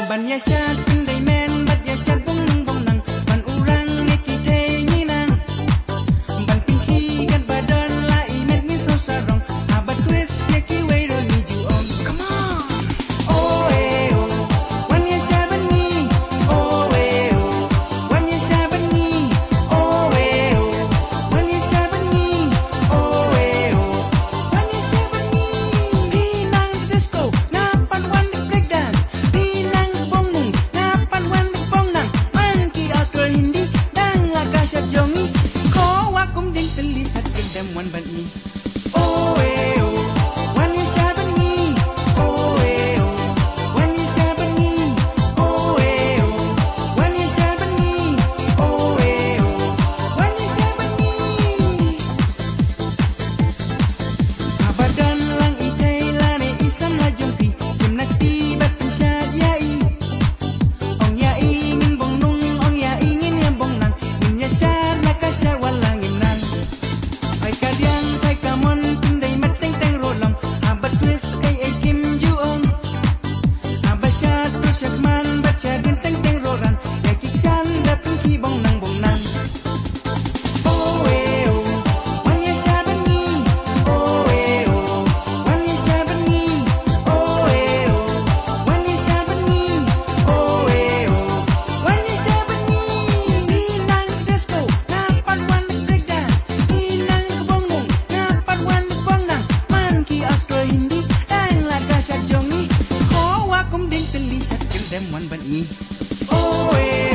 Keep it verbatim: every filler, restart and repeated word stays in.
Ban ïa shad pyndei men bad ïa shad bong nang bong nang. Ban urang ne ki thei ngi nang. Ban pynkhih kat ba don la i met ngin saw sarong. Haba twist ne ki wei ruh ngi ju ong. Come on. Oh eh oh. Wan ïa shad bad ngi. Oh eh oh. Wan ïa shad bad ngi. Oh eh oh. Wan ïa shad bad ngi. Oh eh oh. Wan ïa shad bad ngi. Phi nang disco, nga pat wan break dance. Phi nang bong nung, nga pat wan bong nang. Man ki actor Hindi, dang la ka shad jong ngi. Ko wa kum ding tylli shad khyndem wan bad ngi. Oh eh oh, wan ïa shad bad ngi. Oh eh oh, wan ïa shad bad ngi. Oh eh oh, wan ïa shad bad ngi. Oh eh oh, wan ïa shad bad ngi. Haba don lang i thei lane i samla jong phi, shim na kti bad pynshad ïa i. Ong ïa i ngin bong nung, ong ïa i ngin ïa bong nang, ngin ïa shad la ka shad wat la ngim nang. Ai ka diang, ai ka mon, pyndei met teng teng ruh long, haba twist ei ei kim ju ong. Haba shad ruh shad man, bad shad dien teng teng ruh ran, ïa ki kjat da pynkhih bong nang bong nang. Oh eh oh, wan ïa shad bad ngi. Oh eh oh, wan ïa shad bad ngi. Oh eh oh, wan ïa shad bad ngi. Oh eh oh, wan ïa shad bad ngi. Phi nang disco, nga pat wan break dance. Phi nang bong nung, nga pat wan bong nang. Man ki actor Hindi, dang la ka shad jong ngi. Ko wa kum ding tylli shad khyndem wan bad ngi. Oh eh